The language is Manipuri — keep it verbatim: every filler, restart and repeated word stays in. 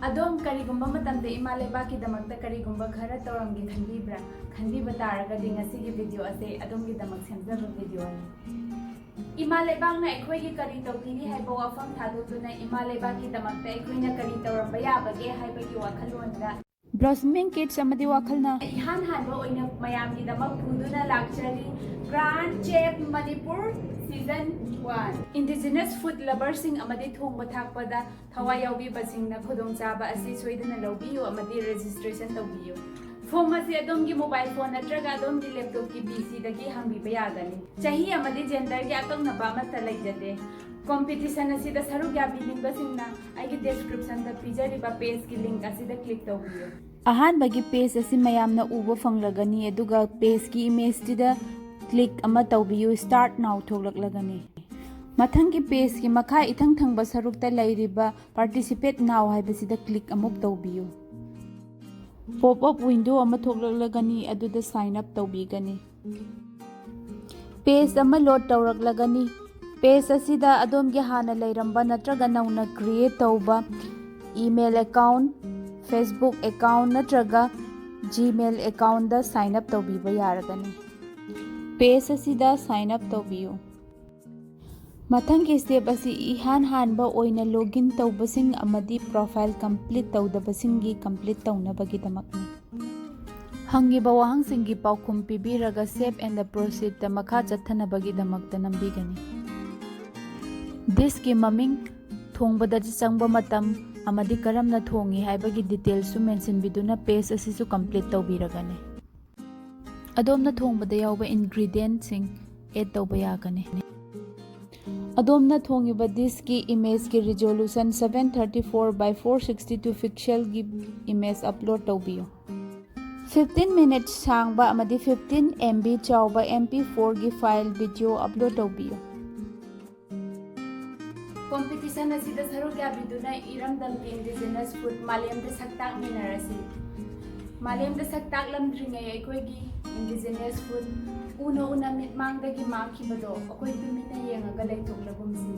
ꯑꯗꯣꯝ ꯀꯔꯤꯒꯨꯝꯕ ꯃꯇꯝꯗ ꯏꯃꯥ ꯂꯩꯕꯥꯛꯀꯤꯗꯃꯛꯇ ꯀꯔꯤꯒꯨꯝꯕ ꯈꯔ ꯇꯧꯔꯝꯒꯦ ꯈꯟꯕꯤꯕ꯭ꯔꯥ? ꯈꯟꯕꯤꯕ ꯇꯥꯔꯒꯗꯤ ꯉꯁꯤꯒꯤ ꯚꯤꯗꯤꯑꯣ ꯑꯁꯦ ꯑꯗꯣꯝꯒꯤꯗꯃꯛ ꯁꯦꯝꯖꯕ ꯚꯤꯗꯤꯑꯣꯅꯤ꯫ ꯏꯃꯥ ꯂꯩꯕꯥꯛꯅ ꯑꯩꯈꯣꯏꯒꯤ ꯀꯔꯤ ꯇꯧꯕꯤꯔꯤ ꯍꯥꯏꯕ ꯋꯥꯐꯝ ꯊꯥꯗꯣꯛꯇꯨꯅ ꯏꯃꯥ ꯂꯩꯕꯥꯛꯀꯤꯗꯃꯛꯇ ꯑꯩꯈꯣꯏꯅ ꯀꯔꯤ ꯇꯧꯔꯝꯕ ꯌꯥꯕꯒꯦ ꯍꯥꯏꯕꯒꯤ ꯋꯥꯈꯜꯂꯣꯟꯗ Blossoming Kids ꯑꯃꯗꯤ ꯋꯥꯈꯜꯅ ꯏꯍꯥꯟ ꯍꯥꯟꯕ ꯑꯣꯏꯅ ꯃꯌꯥꯝꯒꯤꯗꯃꯛ ꯄꯨꯗꯨꯅ ꯂꯥꯛꯆꯔꯤ Grand Chef Manipur Season One꯫ Indigenous food loverꯁꯤꯡ ꯑꯃꯗꯤ ꯊꯣꯡꯕ ꯊꯥꯛꯄꯗ ꯊꯋꯥꯏ ꯌꯥꯎꯕꯤꯕꯁꯤꯡꯅ ꯈꯨꯗꯣꯡꯆꯥꯕ ꯑꯁꯤ ꯁꯣꯏꯗꯅ ꯂꯧꯕꯤꯌꯨ ꯑꯃꯗꯤ registration ꯇꯧꯕꯤꯌꯨ꯫ Form ꯑꯁꯤ ꯑꯗꯣꯝꯒꯤ mobile phone ꯅꯠꯇ꯭ꯔꯒ ꯑꯗꯣꯝꯒꯤ laptopꯀꯤ PCꯗꯒꯤ ꯍꯥꯡꯕꯤꯕ ꯌꯥꯒꯅꯤ꯫ ꯆꯍꯤ ꯑꯃꯗꯤ genderꯒꯤ ꯑꯀꯛꯅꯕ ꯑꯃꯠꯇ ꯂꯩꯖꯗꯦ꯫ Competition ꯑꯁꯤꯗ ꯁꯔꯨꯛ ꯌꯥꯕꯤꯅꯤꯡꯕꯁꯤꯡꯅ ꯑꯩꯒꯤ descriptionꯗ ꯄꯤꯖꯔꯤꯕ pageꯀꯤ link ꯑꯁꯤꯗ click ꯇꯧꯕꯤꯌꯨ꯫ ꯑꯍꯥꯟꯕꯒꯤ page ꯑꯁꯤ ꯃꯌꯥꯝꯅ ꯎꯕ ꯐꯪꯂꯒꯅꯤ, ꯑꯗꯨꯒ pageꯀꯤ imageꯇꯨꯗ click ꯑꯃ ꯇꯧꯕꯤꯌꯨ꯫ Start now ꯊꯣꯛꯂꯛꯂꯒꯅꯤ꯫ ꯃꯊꯪꯒꯤ pageꯀꯤ ꯃꯈꯥ ꯏꯊꯪ ꯊꯪꯕ ꯁꯔꯨꯛꯇ ꯂꯩꯔꯤꯕ Participate now ꯍꯥꯏꯕꯁꯤꯗ click ꯑꯃꯨꯛ ꯇꯧꯕꯤꯌꯨ꯫ Pop up window ꯑꯃ ꯊꯣꯛꯂꯛꯂꯒꯅꯤ, ꯑꯗꯨꯗ sign up ꯇꯧꯕꯤꯒꯅꯤ꯫ Page ꯑꯃ load ꯇꯧꯔꯛꯂꯒꯅꯤ꯫ Page ꯑꯁꯤꯗ ꯑꯗꯣꯝꯒꯤ ꯍꯥꯟꯅ ꯂꯩꯔꯝꯕ ꯅꯠꯇ꯭ꯔꯒ ꯅꯧꯅ create ꯇꯧꯕ email account, Facebook account ꯅꯠꯇ꯭ꯔꯒ Gmail accountꯗ sign up ꯇꯧꯕꯤꯕ ꯌꯥꯔꯒꯅꯤ꯫ Page ꯑꯁꯤꯗ sign up ꯇꯧꯕꯤꯌꯨ꯫ ꯃꯊꯪꯒꯤ step ꯑꯁꯤ ꯏꯍꯥꯟ ꯍꯥꯟꯕ ꯑꯣꯏꯅ login ꯇꯧꯕꯁꯤꯡ ꯑꯃꯗꯤ profile complete ꯇꯧꯗꯕꯁꯤꯡꯒꯤ complete ꯇꯧꯅꯕꯒꯤꯗꯃꯛꯅꯤ꯫ ꯍꯪꯉꯤꯕ ꯋꯥꯍꯪꯁꯤꯡꯒꯤ ꯄꯥꯎꯈꯨꯝ ꯄꯤꯕꯤꯔꯒ Save and Proceedꯇ ꯃꯈꯥ ꯆꯠꯊꯅꯕꯒꯤꯗꯃꯛꯇ ꯅꯝꯕꯤꯒꯅꯤ꯫ Dishꯀꯤ ꯃꯃꯤꯡ, ꯊꯣꯡꯕꯗ ꯆꯪꯕ ꯃꯇꯝ ꯑꯃꯗꯤ ꯀꯔꯝꯅ ꯊꯣꯡꯉꯤ ꯍꯥꯏꯕꯒꯤ detailsꯁꯨ ꯃꯦꯟꯁꯤꯟꯕꯤꯗꯨꯅ page ꯑꯁꯤꯁꯨ complete ꯇꯧꯕꯤꯔꯒꯅꯤ꯫ ꯑꯗꯣꯝꯅ ꯊꯣꯡꯕꯗ ꯌꯥꯎꯕ ingredientꯁꯤꯡ add ꯇꯧꯕ ꯌꯥꯒꯅꯤ꯫ ꯑꯗꯣꯝꯅ ꯊꯣꯡꯉꯤꯕ dishꯀꯤ imageꯀꯤ resolution seven thirty four by four sixty two pixelꯒꯤ image upload ꯇꯧꯕꯤꯌꯨ꯫ Fifteen minutes ꯁꯥꯡꯕ ꯑꯃꯗꯤ fifteen MB ꯆꯥꯎꯕ MP fourꯒꯤ file video upload ꯇꯧꯕꯤꯌꯨ꯫ Competition ꯑꯁꯤꯗ ꯁꯔꯨꯛ ꯌꯥꯕꯤꯗꯨꯅ ꯏꯔꯝꯗꯝꯒꯤ indigenous food ꯃꯥꯂꯦꯝꯗ ꯁꯛ ꯇꯥꯛꯃꯤꯟꯅꯔꯁꯤ꯫ ꯃꯥꯂꯦꯝꯗ ꯁꯛ ꯇꯥꯛꯂꯝꯗ꯭ꯔꯤꯉꯩ ꯑꯩꯈꯣꯏꯒꯤ indigenous food ꯎꯅ ꯎꯅ ꯃꯤꯠꯃꯥꯡꯗꯒꯤ ꯃꯥꯡꯈꯤꯕꯗꯣ ꯑꯩꯈꯣꯏ ꯇꯨꯃꯤꯟꯅ ꯌꯦꯡꯉꯒ ꯂꯩꯊꯣꯛꯂꯒꯨꯝꯁꯤ꯫